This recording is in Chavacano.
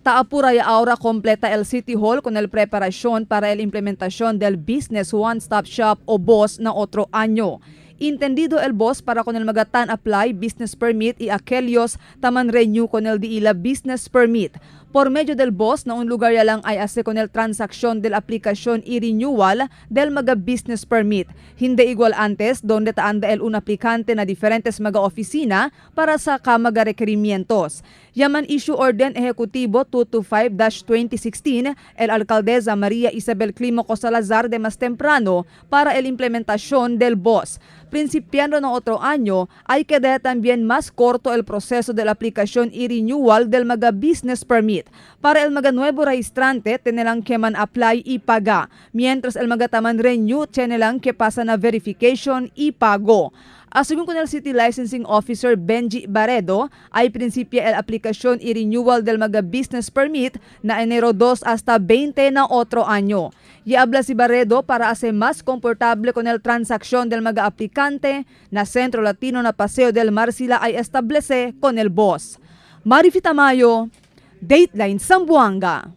Ta apura ya ahora completa el City Hall con el preparación para el implementación del Business One Stop Shop o BOSS na otro año. Entendido el BOSS para con el maga tan apply business permit y aquellos taman renew con el diila business permit. Por medio del BOSS na un lugar ya lang ay ase con el transacción del aplicación y renewal del maga business permit. Hindi igual antes donde taanda el un aplicante na diferentes maga oficina para sa maga requerimientos. Yaman issue Orden Ejecutivo 225-2016 el alcaldesa María Isabel Clímaco Salazar de más temprano para el implementación del BOSS. Principiando no otro año, hay que de también más corto el proceso de la aplicación y renewal del maga business permit. Para el maga nuevo registrante, tenelang que man apply y paga. Mientras el maga taman renew, tenelang que pasa na verification y pago. Según con el City Licensing Officer Benji Barredo, ay principia el aplicación y renewal del maga business permit na enero 2 hasta 20 na otro año. Y habla si Barredo para hacer más confortable con el transacción del maga aplicante na Centro Latino na Paseo del Mar sila ay establece con el BOSS. Marifi Tamayo, Dateline Zamboanga.